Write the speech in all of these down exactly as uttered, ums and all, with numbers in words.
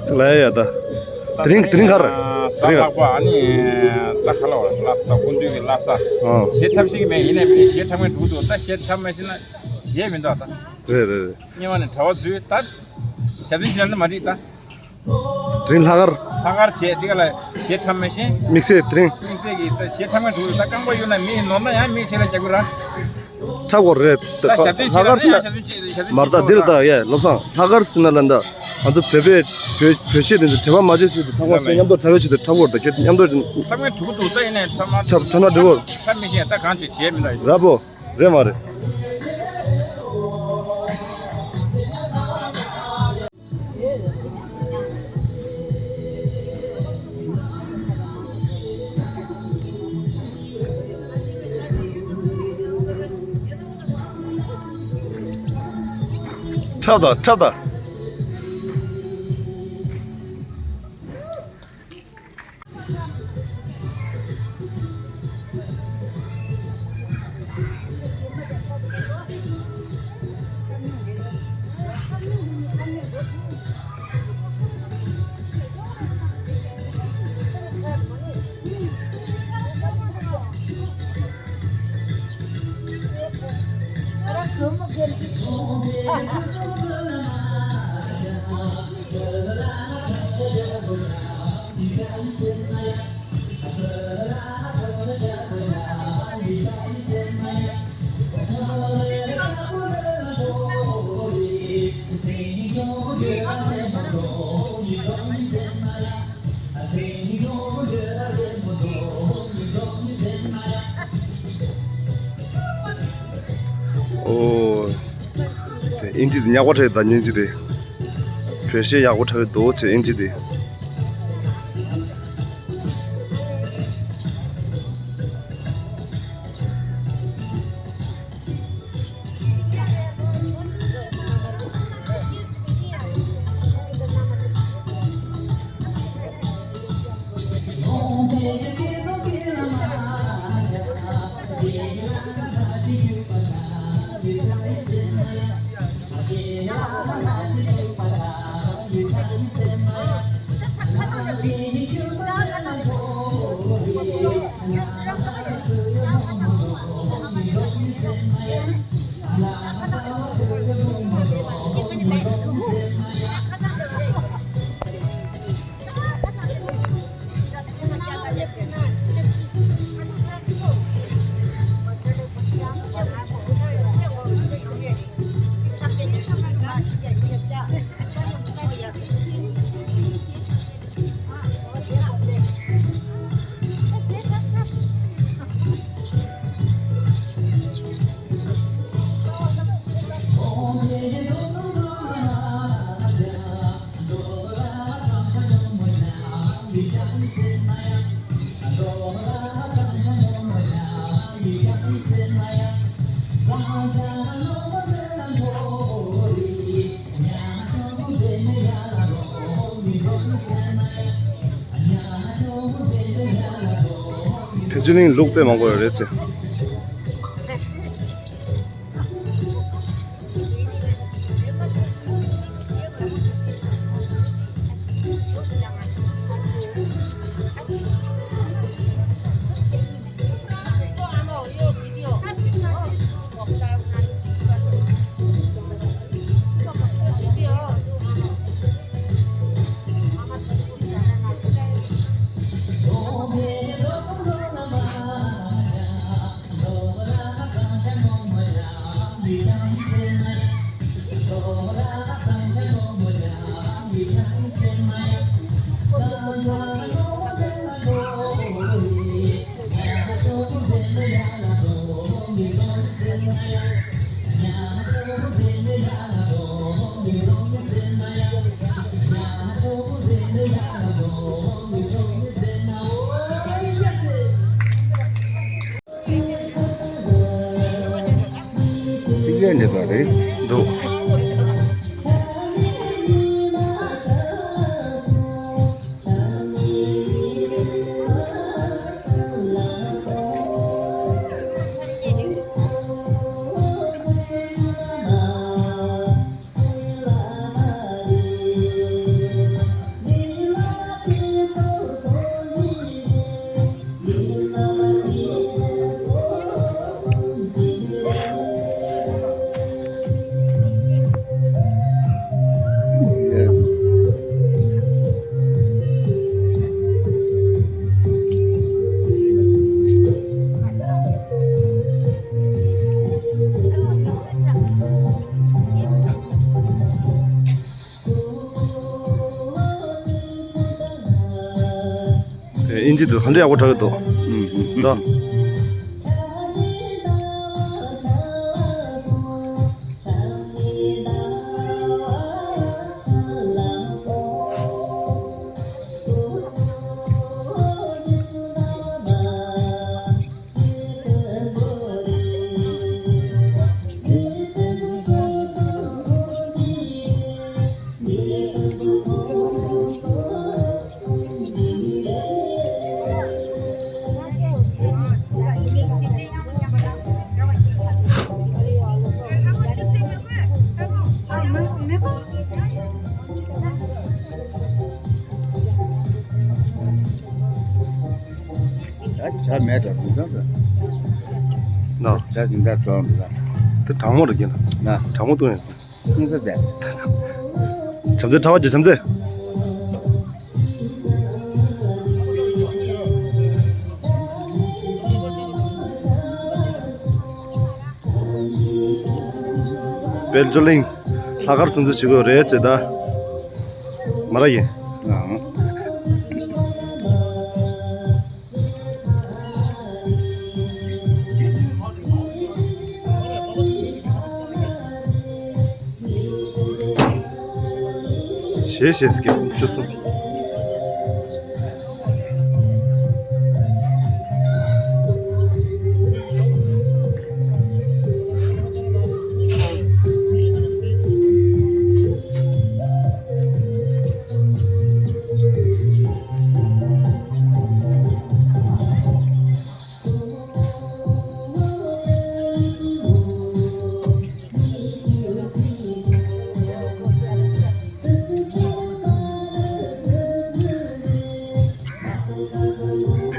ཅིག་ལ་ཡ་ད། དེ་རིང་དེ་རིང་ག་རེ། ཨ། གཟའ་ལྷག་པ། ཨ་ནི་ད་ག་ལ་བ་ལ་ས་སྐུ་མདུན་གྱི་ལ་ས། ཨ། གཞས་འཁྲབ་ཤེས་ཀྱི་མེད། ཡིན་ནའི་མིན་གཞས་འཁྲབ་མཁན་འགྲོ་གི་འདུག་ད་གཞས་འཁྲབ་མ་ཤེས་ན་གཞས་མི་འདུག་ད། རེད་རེད་རེད། སྔོན་མ་ནས་གྲྭ་པ་ཚོས་ད་ཞབས་བརྟན་བྱས་ན་མ་འགྲིག་ད། དེ་རིང་ལྷག་དཀར། ལྷག་དཀར་བྱས་འདི་ག་ལ་གཞས་འཁྲབ་མ་ཤེས། དམིགས་བསལ་དེ་རིང་། དམིགས་བསལ་གྱི་ད་གཞས་འཁྲབ་མཁན་འགྲོ་གི་འདུག་ད་རྐང་པ་གཡུག་ན་མི་ནོར་ན་ཡང་མི་ཆེ་ལ་རྒྱག་གི་ར། འཁྲབ་དགོས་རེད། ད་ཞབས་བརྟན་ལྷག་དཀར་ཟེར་ན། ཞབས་བརྟན་བྱེད་ཞབས་བརྟན་མ་རེད་ད། འདིར་ད་ཡ་བློ་བཟང་ལྷག་དཀར་ཟེར་ན་ལ་ད་ང་ཚོ་བོད་པའི་བོད་བོད་གཞས་དེ་ཚོ་འབྲེལ་བ་མ་བྱེད་ཞིག་ཏུ་ཚང་མ་ལ་མཉམ་དུ་འཁྲབ་ཡོད་ཆེད་དུ་འཁྲབ་དགོས་རེད། ད་ཁྱོད་མཉམ་དུ་འཁྲབ་མཁན་འགྲོ་གི་འདུག་ད་ཡིན་ནའི་འཁྲབ་མ་འཁྲབ་འཁྲབ་ན་འགྲིག་གོ། འཁྲབ་མི་ཤེས་ད་གང་བྱེད་བྱས་མི་འདུག་ར་བོ། རེད་མ་རེད། འཁྲབ་དང་འཁྲབ་དང་། ཨོ། དེ་ཨིན་ཇི་དེ་ཉག་པ་འཁྲབ་ཡོད་ད། སྙིང་རྗེ་དེ། བོད་གཞས་ཡག་པོ་འཁྲབ་ཡོད་འདུག་ཅེས་ཨིན་ཇི་དེ། ཕན་ཚུན་གླིང་ལུག་དཔེ་མང་པོ་ཡོད་རེད་ཅེ། ཅིག་ལས་འདྲ་པ་རེད་འདུག་ཨིན་ཇི་དེ་ཧ་ལས་ཡག་པོ་གྲགས་ཀྱི་འདུག་ད། ད་ཇ་མེད་དྲ་དུང་ཙང་ཙང་། ན། ཇ་དུང་ཙང་ཙང་། དེ་གྲང་མོ་རེད་ཀྱི་ན། ན། གྲང་མོ་བཏུང་ཡིན། ཁུང་ས་ཟེར། བྱམས་བརྩེ་ཕྲ་བ་གྱི་བྱམས་བརྩེ། དཔལ་འབྱོར་གླིང་། ལྷག་དཀར་སུམ་ཅུ་བྱེད་དགོས་རེད་ཅེས་ད། མ་ར་ཡིན། ཨང་། ཞེས་ཞེས་ཀྱི་བཅུ་གསུམ།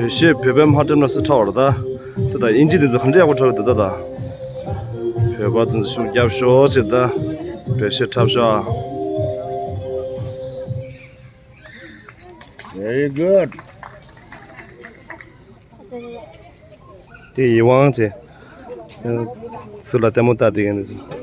བོད་གཞས་བོད་པའི་མ་འགྲེམས་ན་སུ་འཁྲབ་པ་རེད་ད། དེ་ད་ཨིན་ཇི་དེ་ཚོ་ག་འདྲ་ཡག་པོ་འཁྲབ་ཀྱི་འདུག་ད་ད། བོད་པ་ཚོ་ཤུགས་རྒྱབ་ཤོག་ཅེས་ད། བོད་གཞས་འཁྲབ་ཤོག་ཨ། Very good. དེ་ཡིད་དབང་བྱས། སུ་ལ་ལྟད་མོ་ལྟ་བསྡད་མཁན་དེ་ཚོ།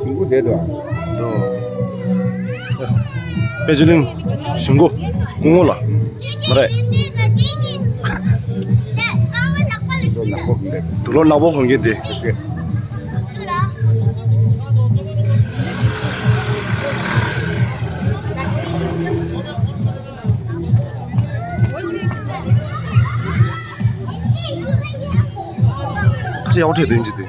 ཞིང་ཁུ་བསྡད་འདུག་ཨ། དཔལ་འབྱོར་གླིང་གཞུང་སྒོ་སྐུ་ངོ་ལ་མ་རེད། དུག་ལོག་ནག་པོ་གོན་མཁན་དེ། ཁ་ཆེ་ཡག་པོ་འཁྲབ་འདུག་ཨིན་ཇི་དེ།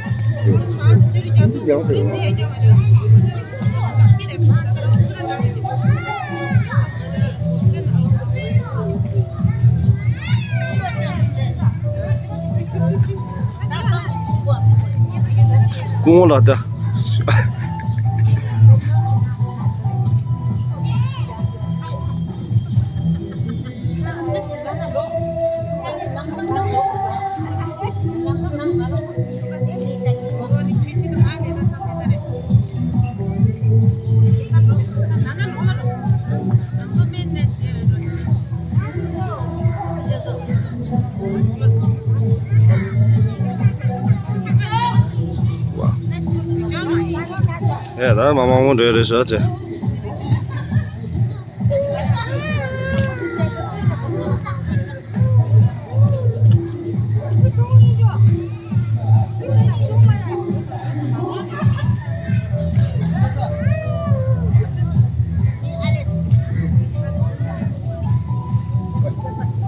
སྐུ་ངོ་ལགས་ད། ཨེ་ད་མ་མང་པོ་འདྲ་རེད་ཤག་ཅེ།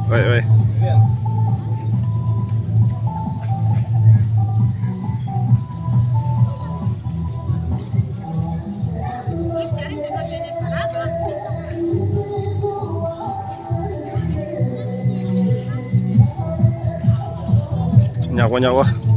ཨོའི་ཨོའི། ཉག་པ་ཉག་པ།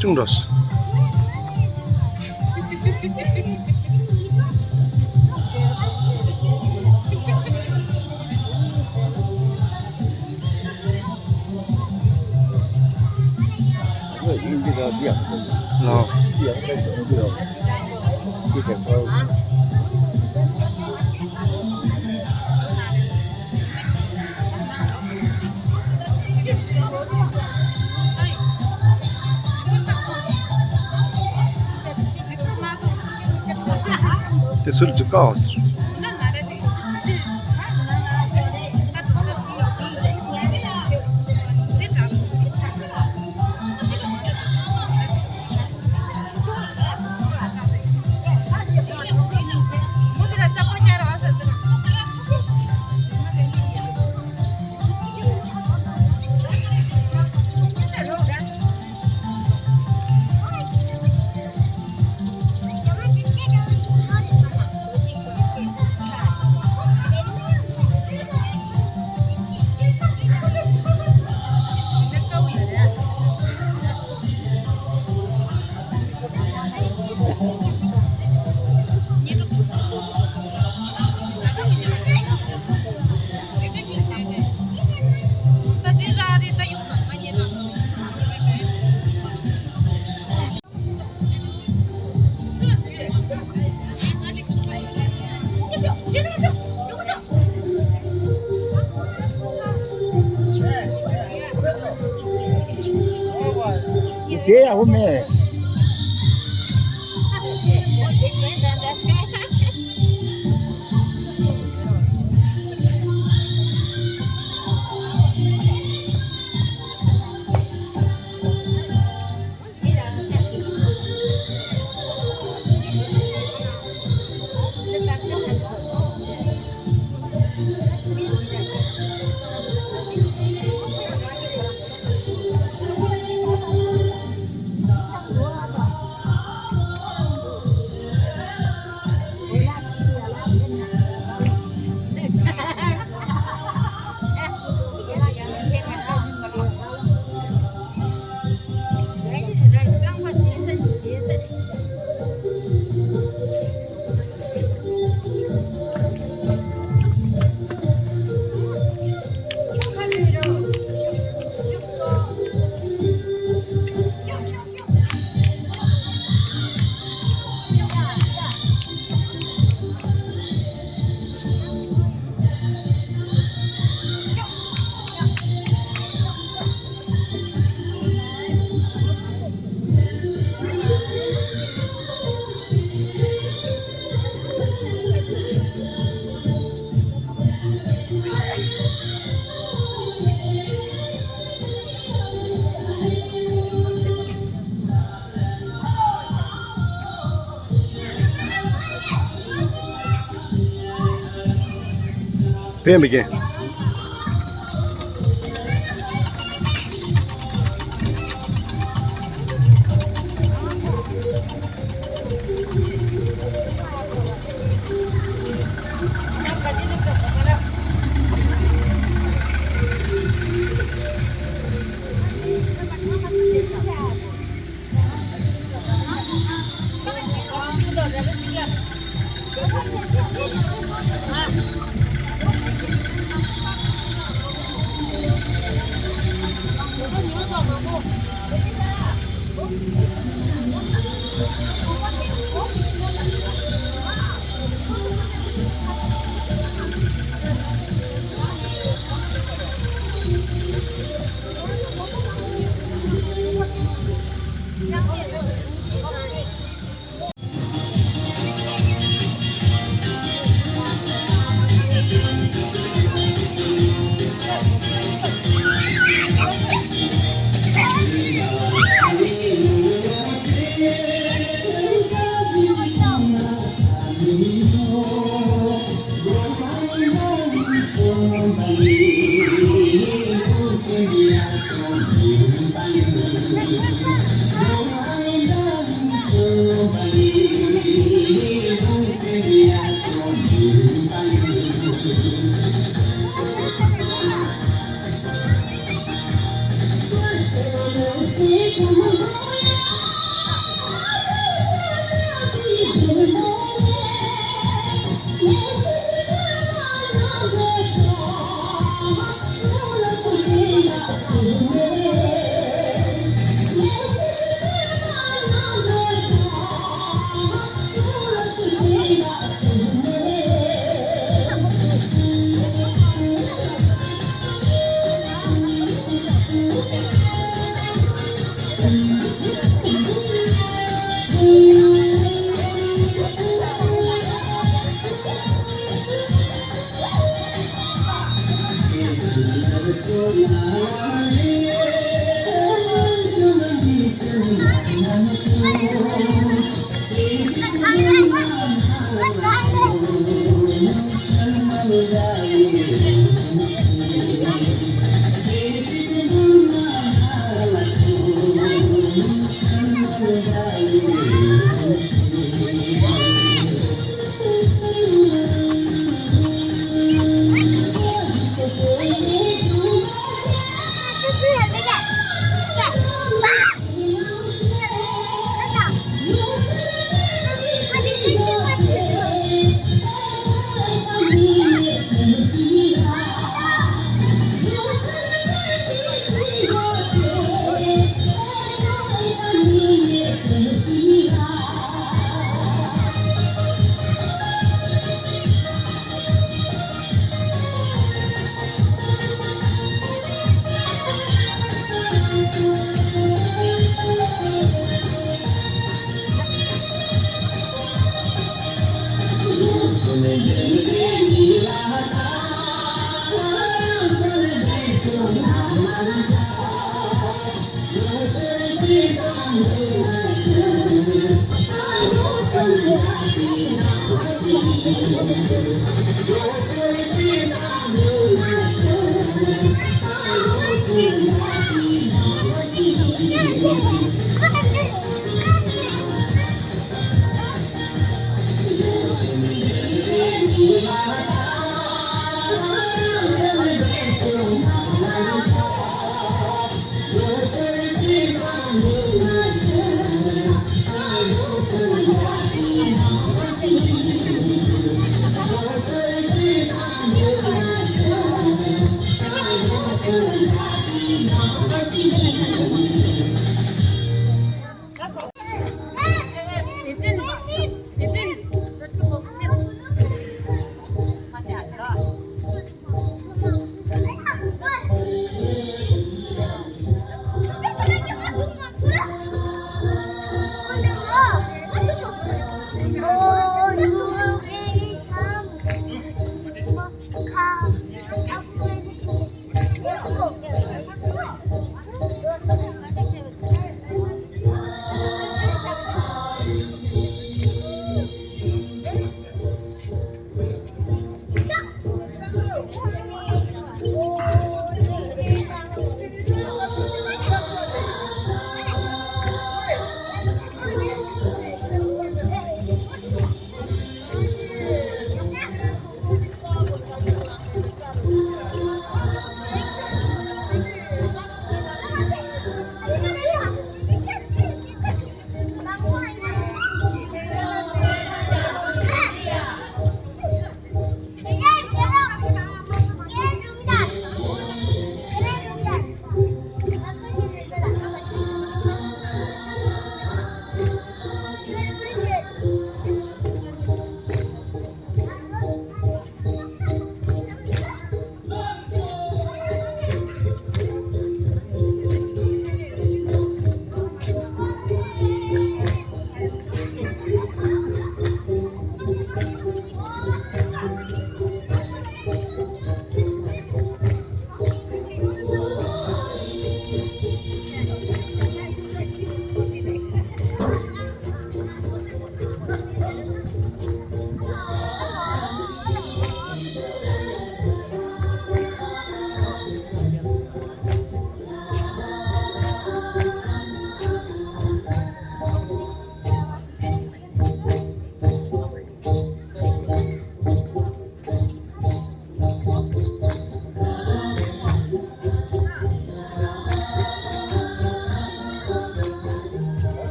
ཅུང་འགྲོ། དེ་སུ་ལ་འཇུག་ག་འོ་ཟེར། ཞེས་ཡག་པོ་མེད། ཕན་མི་རྒན།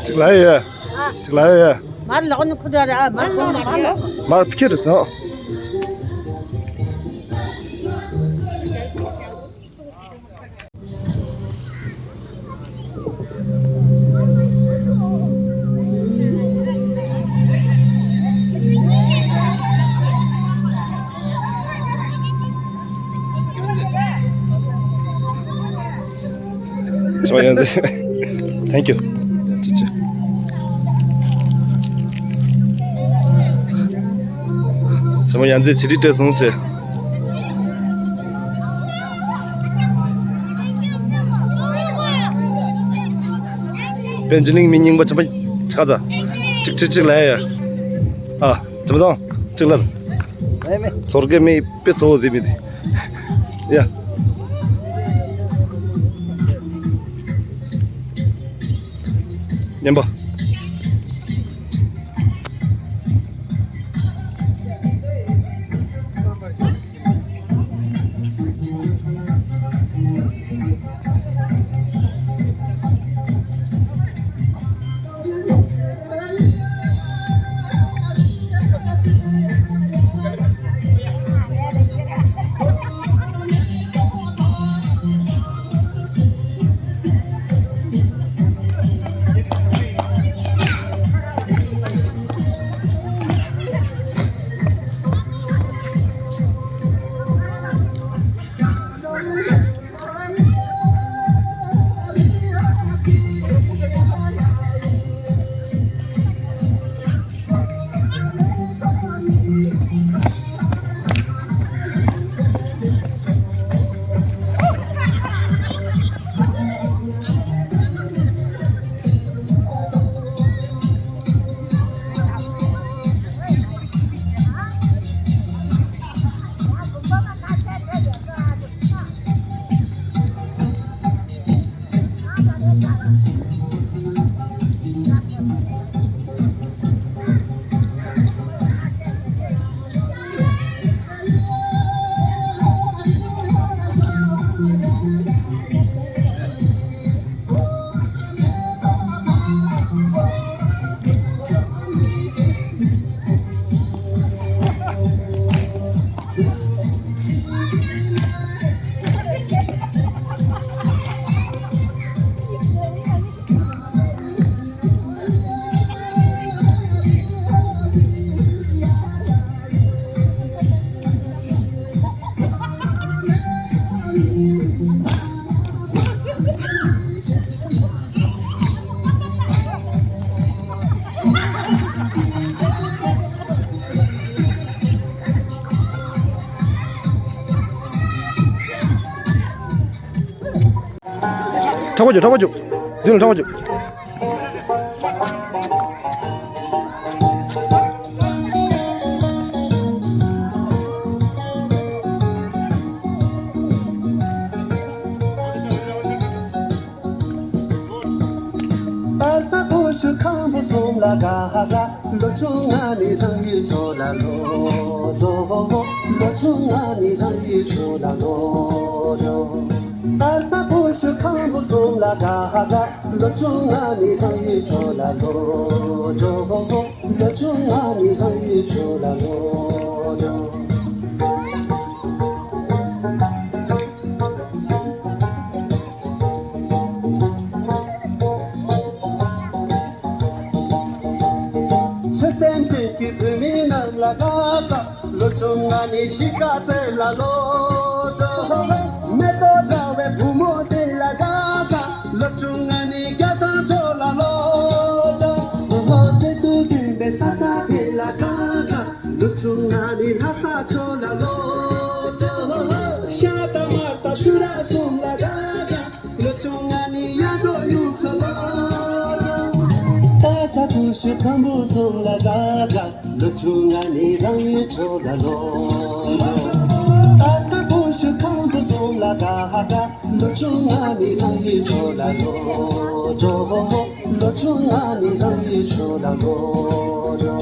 གཅིག་ལ་ཡ། གཅིག་ལ་ཡ། མར་ལོག་ནི་ཁུ་འདྲ་ར། མར་ལོག་ནི་ཁུ་འདྲ་ར། མར་ཕྱིར་སོང་། ཚང་མ་ཡ་མཚན། Thank you. ཚང་མ་ཡ་མཚན་ཆེ་དྲིས་སྤྲད་སོང་ཅེས། པན་ཅི་ལིང་མི་རྙིང་པ་ཆ་པ་ཆ་ཚ། ཅིག་ཅིག་ཅིག་ལ་ཡ། ཨ། ཚང་མ་ཚང་། ཅིག་ལ། ཚོར་གེ་མི་དཔེ་གཙོ་བོ་དེ་མི་དེ། ཡ། མཉམ་པ། ཁྲག་པ་རྒྱུག་ཁྲག་པ་རྒྱུག་འདི་ལ་ཁྲག་པ་རྒྱུག་པར་པ་ཨོ་ཤུ་ཁང་པོ་གསུམ་ལ་ག་ག་ལོ་ཆུང་ང་ནི་རང་ཡུལ་ཕྱོགས་ལ་ལོ་འགྲོ། ལོ་ཆུང་ང་ནི་རང་ཡུལ་ཕྱོགས་ལ་ལོ་འགྲོ། ད་ལྟ་བུ་ཤུ་ཁང་བུ་གསུམ་ལ་དགའ་དགའ། ལོ་ཆུང་ང་ནི་རང་ཡུལ་ཕྱོགས་ལ་ལོག་འགྲོ། ལོ་ཆུང་ང་ནི་རང་ཡུལ་ཕྱོགས་ལ་ལོག་འགྲོ། ཆུ་སྲིན་ཅན་གྱི་བུད་མེད་རྣམས་ལ་དགའ་དགའ། ལོ་ཆུང་ང་ནི་གཤིས་ཀ་བཙན་ལ་ལོག་འགྲོ། མེ་ཏོག་འདྲ་བའི་བུ་མོ་དེ་ལ་དགའ་དགའ། ལོ་ཆུང་ང་ནི་རྒྱ་ཐང་ཕྱོགས་ལ་ལོག་འགྲོ། བུ་མོ་དེ་དུས་ཀྱི་བའི་ས་ཆ་དེ་ལ་དགའ་དགའ། ལོ་ཆུང་ང་ནི་ལྷ་ས་ཕྱོགས་ལ་ལོག་འགྲོ། ཤ་དང་མར་དང་ཆུ་ར་གསུམ་ལ་དགའ་དགའ། ལོ་ཆུང་ང་ནི་ཡར་འགྲོ་ཡུག་ས་ལོག་འགྲོ། ད་ལྟ་བུ་ཤུ་ཁང་བུ་གསུམ་ལ་དགའ་དགའ། ལོ་ཆུང་ང་ནི་རང་ཡུལ་ཕྱོགས་ལ་ལོག་འགྲོ། ད་ལྟ་བུ་ཤུ་ཁང་བུ་གསུམ་ལ་དགའ་དགའ། ལོ་ཆུང་ང་ནི་རང་ཡུལ་ཕྱོགས་ལ་ལོག་འགྲོ། ལོ་ཆུང་ང་ནི་རང་ཡུལ་ཕྱོགས་ལ་ལོག་འགྲོ།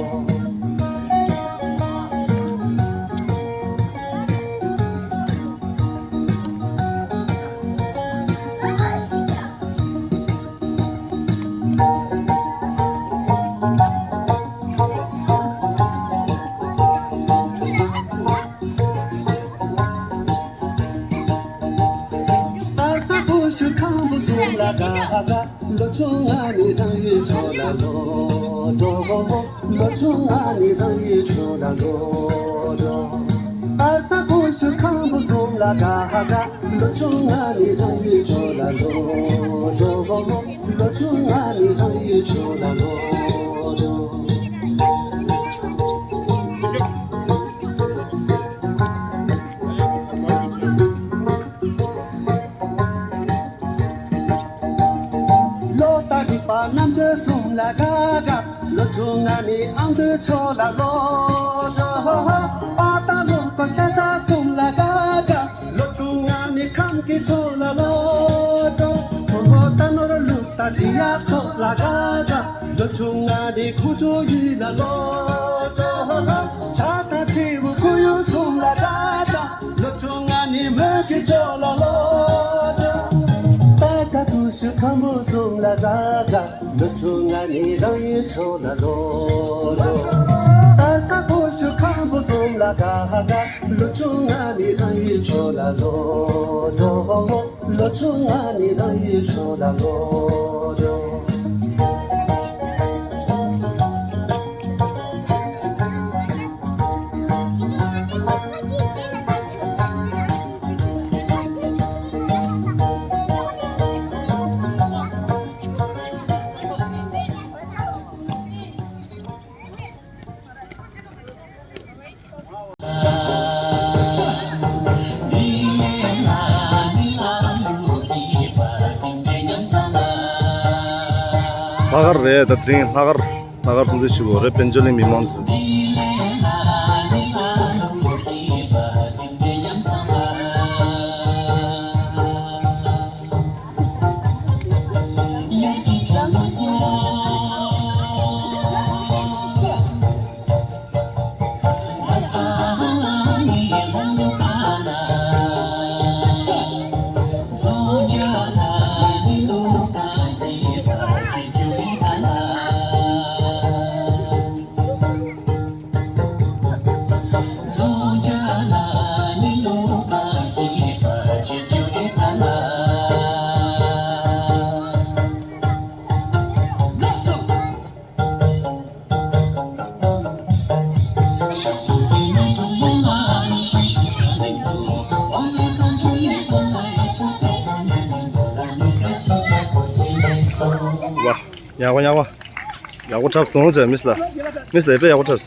ཨ་ཁ་བུ་ཤུ་ཁང་བུ་གསུམ་ལ་དགའ་དགའ། ལོ་ཆུང་ང་ནི་རང་ཡུལ་ཕྱོགས་ལ་ལོག་འགྲོ། ལོ་ཆུང་ང་ནི་རང་ཡུལ་ཕྱོགས་ལ་ལོག་འགྲོ། ཨ་ཁ་བུ་ཤུ་ཁང་བུ་གསུམ་ལ་དགའ་དགའ། ལོ་ཆུང་ང་ནི་རང་ཡུལ་ཕྱོགས་ལ་ལོག་འགྲོ། ལོ་ཆུང་ང་ནི་རང་ཡུལ་ཕྱོགས་ལ་ལོག་འགྲོ། ལོ་དང་རིག་པ་རྣམ་དཔྱོད་གསུམ་ལ་དགའ་དགའ། ལོ་ཆུང་ང་ནི་ཨ་མདོའི་ཕྱོགས་ལ་ལོག་འགྲོ། པ་ཏ་ལུང་པ་ཤ་ཚ་གསུམ་ལ་དགའ་དགའ། ལོ་ཆུང་ང་ནི་ཁམས་ཀྱི་ཕྱོགས་ལ་ལོག་འགྲོ། ཁོ་བོ་རྟ་ནོར་ལུག་དང་འབྲི་གཡག་སོགས་ལ་དགའ་དགའ། ལོ་ཆུང་ང་ནི་ཁོང་ཚོའི་ཡུལ་ལ་ལོག་འགྲོ། བྱ་དང་བྱིའུ་ཁོར་ཡུག་གསུམ་ལ་དགའ་དགའ། ལོ་ཆུང་ང་ནི་མོན་གྱི་ཕྱོགས་ལ་ལོག་འགྲོ། ད་ལྟ་བུ་ཤུ་ཁང་བུ་གསུམ་ལ་དགའ་དགའ། ལོ་ཆུང་ང་ནི་རང་ཡུལ་ཕྱོགས་ལ་ལོག་འགྲོ། ད་ལྟ་བུ་ཤུ་ཁང་བུ་གསུམ་ལ་དགའ་དགའ། ལོ་ཆུང་ང་ནི་རང་ཡུལ་ཕྱོགས་ལ་ལོག་འགྲོ། ལོ་ཆུང་ང་ནི་རང་ཡུལ་ཕྱོགས་ལ་ལོག་འགྲོ། ལྷག་དཀར་རེད། ད་དེ་རིང་ལྷག་དཀར་ལྷག་དཀར་སྲུང་བརྩི་ཞུ་དགོས་རེད། དཔལ་འབྱོར་གླིང་མི་མང་ཚོ། ཡག་པོ་ཡག་པོ། ཡག་པོ་འཁྲབ་སོང་ཟེར། མིས་ལ། མིས་ལ་དཔེ་ཡག་པོ་འཁྲབ།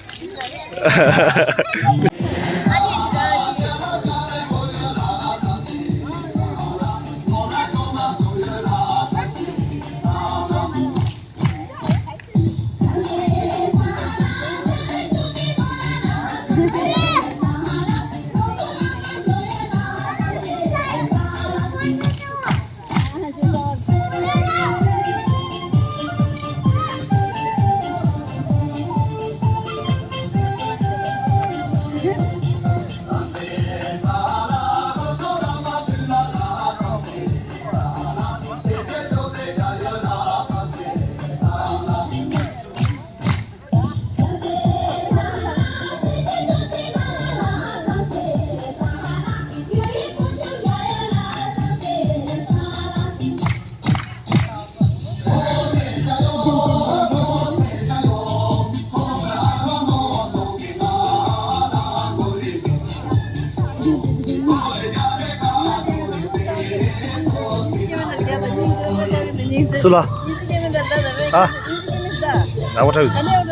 ལ། ཨ། ཡག་པོ་འཁྲབ་ཡོད།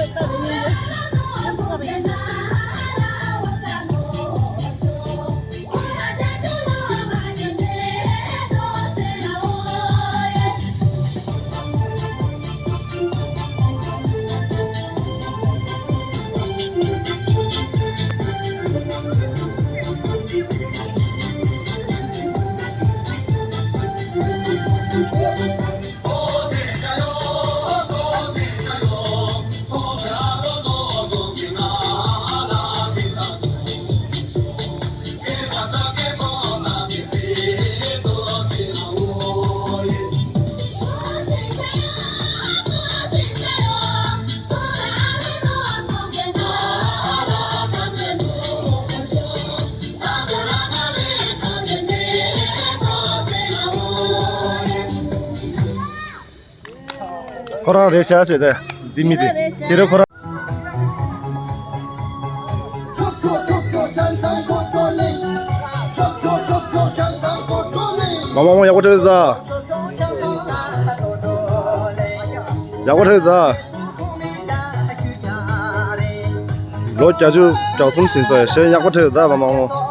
ཁོ་རང་རེད་ཤག་ཟེར་ཏེ། འདི་མི་དེ། དེ་རེད་ཁོ་རང་། མ་མ་མ་ཡག་པོ་འཁྲབ་ཡོད་ད། ཡག་པོ་འཁྲབ་ཡོད་ད། ལོ་བརྒྱད་ཅུ་གྱ་གསུམ་ཟིན་སོང་ཡ། གཞས་ཡག་པོ་འཁྲབ་ཡོད་ད་མ་མ་མ།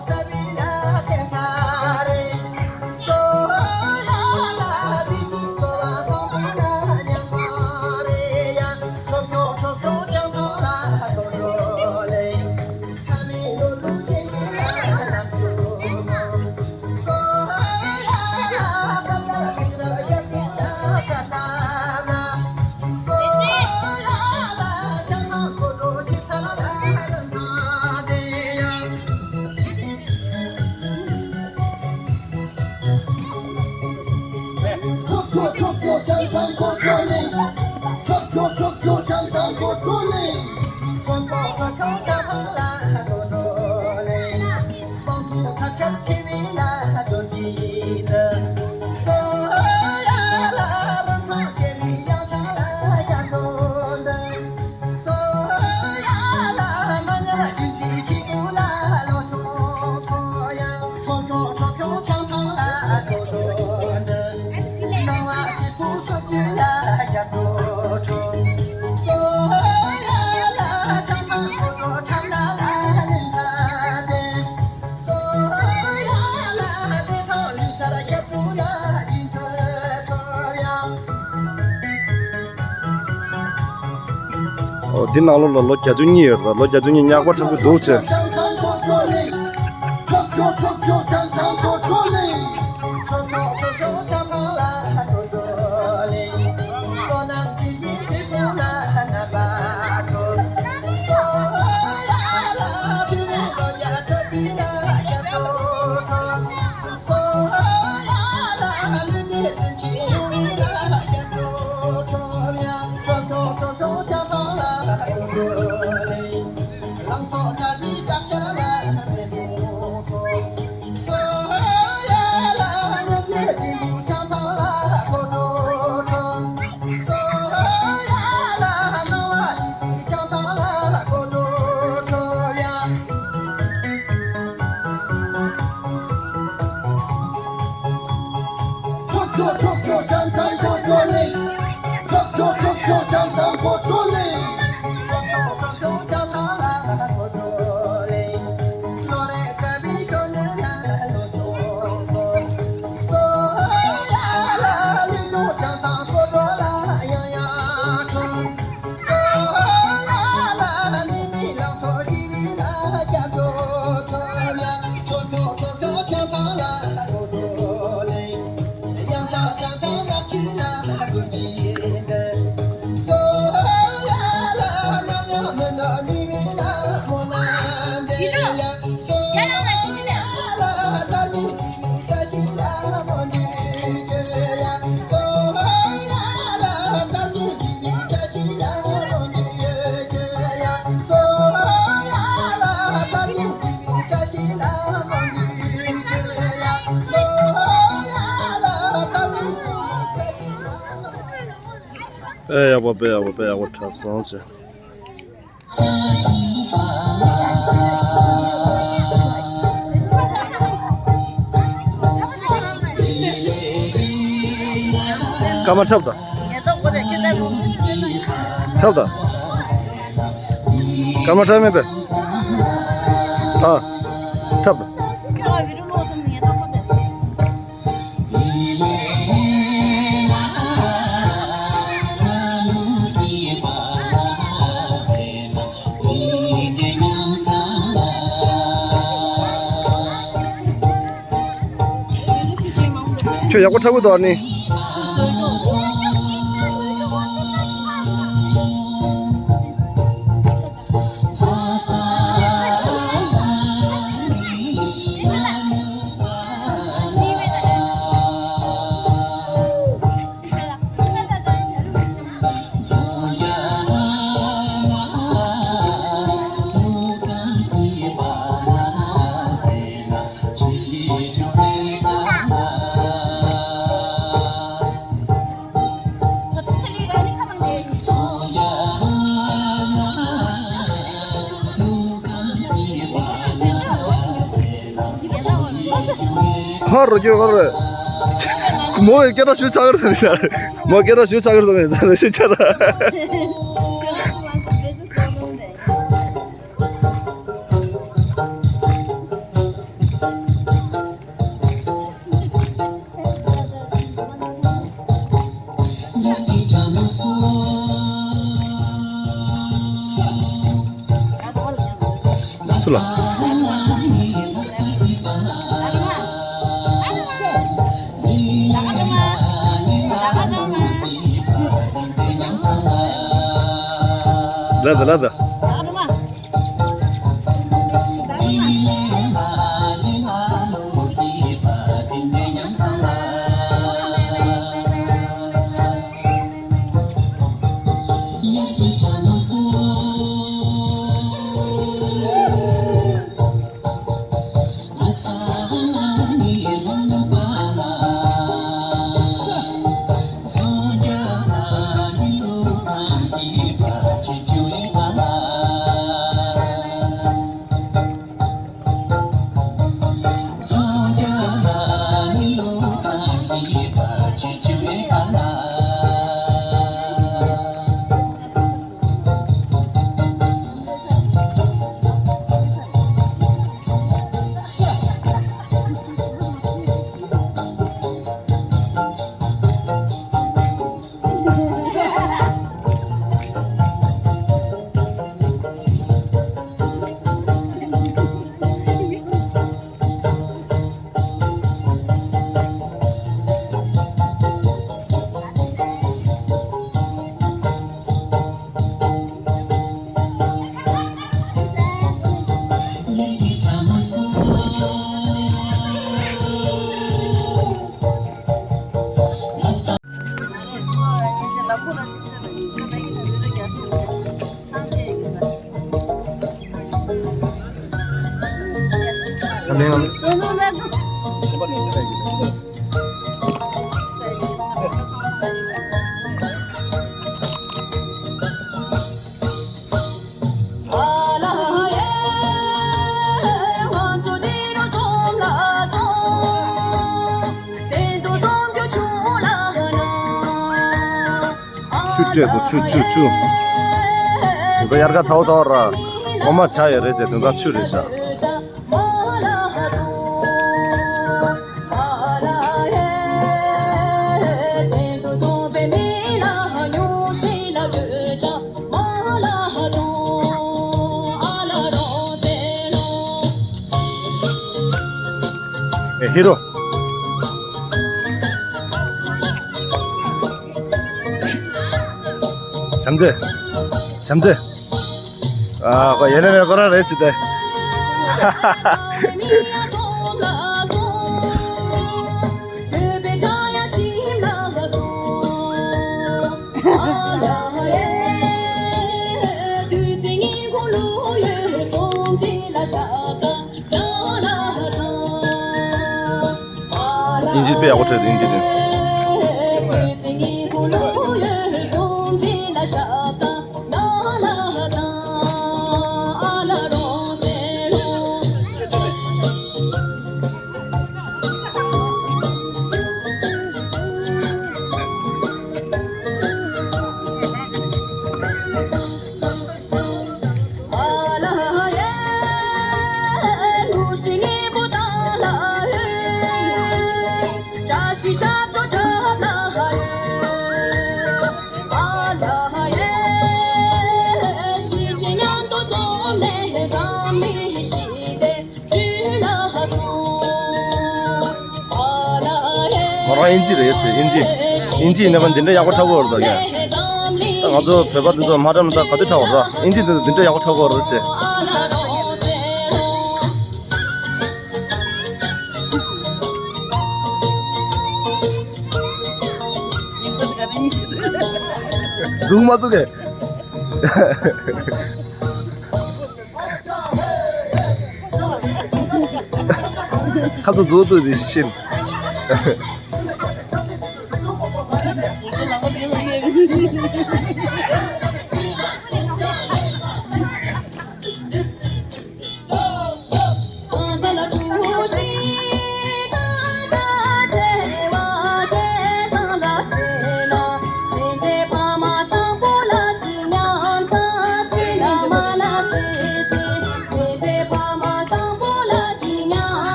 འོ། འདི་ནང་ལོགས་ལ་ལོ་བརྒྱད་ཅུ་གཉིས་ཡོད་རེད། ལོ་བརྒྱད་ཅུ་གཉིས་ཉག་པ་འཁྲབ་ཀྱི་འདུག་ཅེས། དཔེ་ཡག་པོ། དཔེ་ཡག་པོ། དཔེ་ཡག་པོ་འཁྲབ་སོང་ཅེས། སྐར་མ་འཁྲབ་དང་། འཁྲབ་དང་། སྐར་མ་འཁྲབ་མེད་པས། ཨ། འཁྲབ་དང་། ཁྱོད་ཡག་པོ་འཁྲབ་གི་འདུག་ཨ་ནི། ཧར་རྒྱུ་ཧར། མོ་སྐད་གྲགས་ཞུ་ཆག་གི་རེད་ཟེར། མོ་སྐད་གྲགས་ཞུ་ཆག་གི་རེད་ཟེར་ཆག་ར། སུ་ལ། ལ་ད་ལ་ད། ཆུ་སྤྲད་སོང་། ཆུ་ཆུ་ཆུ། དེ་ཚོ་དབྱར་ཁ་ཚ་བོ་ཚ་བོ་ར། འོ་མ་ཆ་ཡོད་རེད་ཅེས་དེ་ཚོ་ཆུ་རེད་ཤག་ཨེ་ཧི་རོ། བྱམས་བརྩེ། བྱམས་བརྩེ། ཨ། ཁོ་ཡེ་ནས་མེད་ཁོ་རང་རེད་ཟེར་ཏེ། དབྱིན་ཇི་དཔེ་ཡག་པོ་བྲིས་འདུག་དབྱིན་ཇི་དེ། ཨིན་ཇི་རེད་ཟེར། ཨིན་ཇི། ཨིན་ཇི་ཡིན་ན་མ་འདི་འདྲ་ཡག་པོ་འཁྲབ་ཀྱི་ཡོད་རེད་ད། ང་ཚོ་བོད་པ་འདི་ཚོ་མ་འཁྲབ་ན་ད་ག་དུས་འཁྲབ་པ་རེད། ཨིན་ཇི་འདི་འདི་འདྲ་ཡག་པོ་འཁྲབ་ཀྱི་ཡོད་རེད་ཟེར། རྫུན་མ་བཙུགས་གས། ཁ་ཚོ་རྫུན་བཙུགས་ཏེ་ཤི།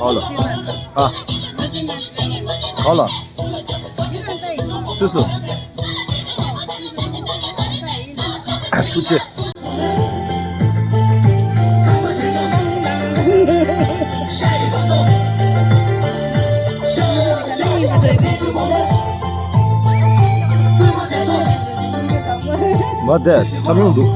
གང་ལ། ཨ། གང་ལ། སུ་སུ། ཐུགས་རྗེ་ཆེ། མ་བསྡད་འཁྲབ་མྱོང་འདུག་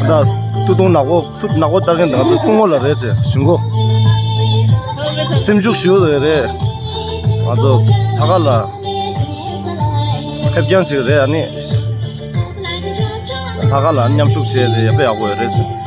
ད་ཏུ་ཏུང་ནག་པོ། སུ་ནག་པོ་ལྟ་མཁན་དང་ང་ཚོ་ཏུང་ཧོ་ལ་རེད་ཅེས་ཞུ་གོ། སེམས་ཤུགས་ཞུ་རེད་རེད། ང་ཚོ་ད་ག་ལ་ཕེབས་རྐྱང་ཅིག་རེད། ཨ་ནི་ད་ག་ལ་མཉམ་ཞུགས་བྱས་ཏེ་ཡག་པོ་ཡག་པོ་ཡོད་རེད་ཅེས།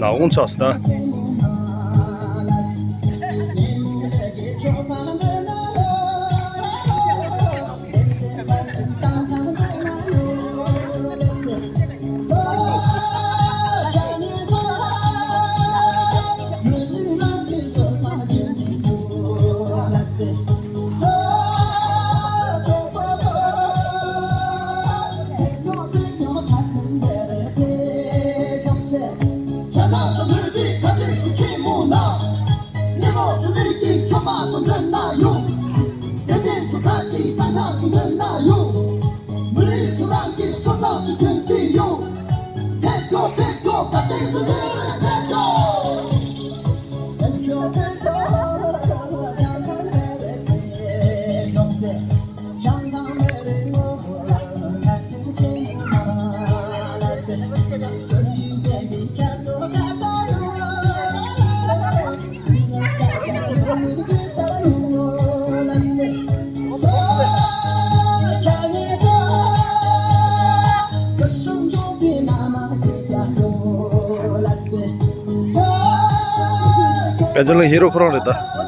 ད་འོང་ཆོག་སི་ད། དཔལ་འབྱོར་གླིང་ཧི་རོ་ཁོ་རང་རེད་ད།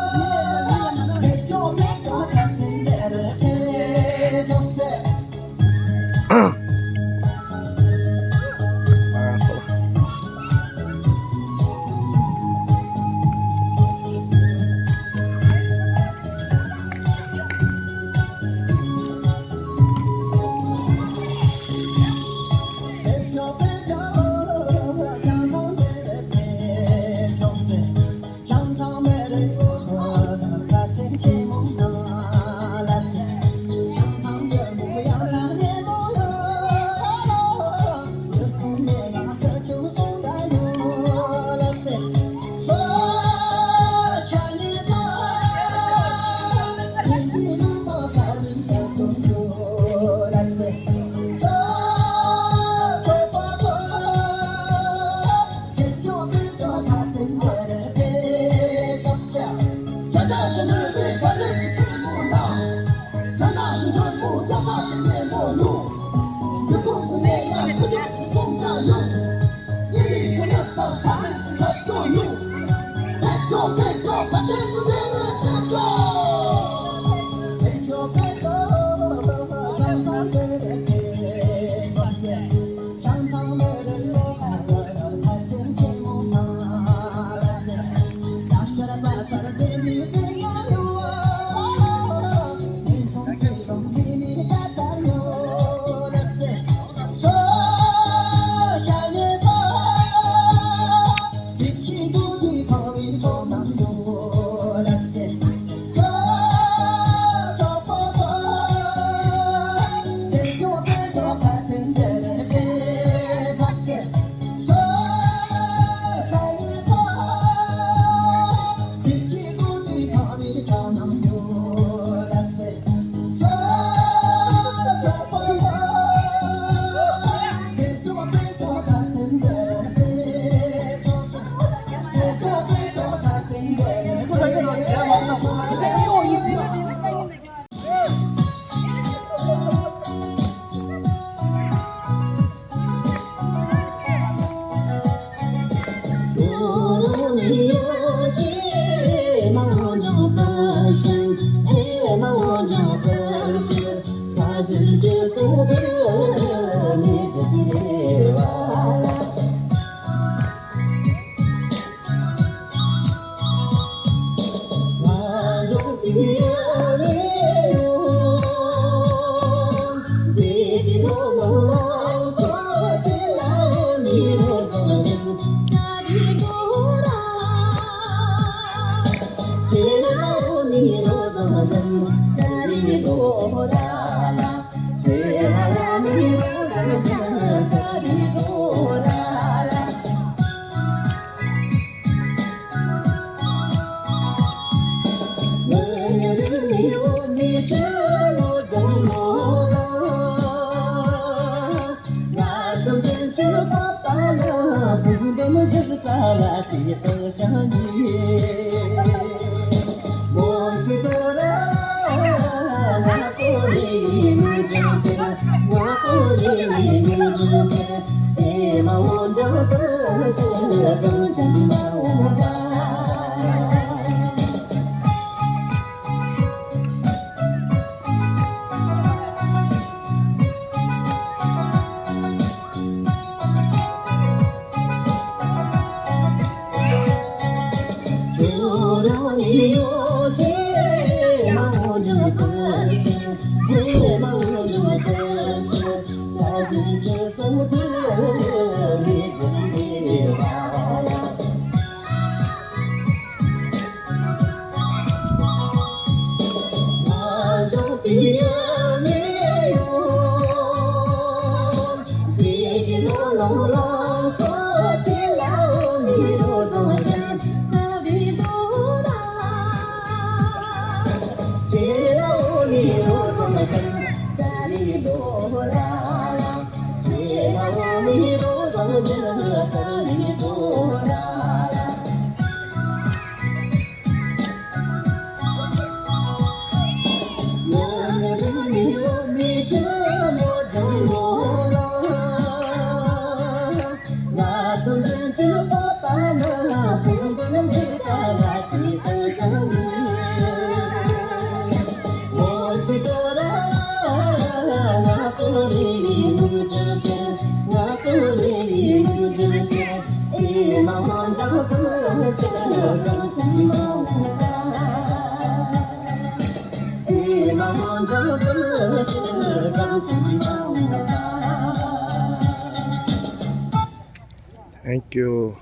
Thank you.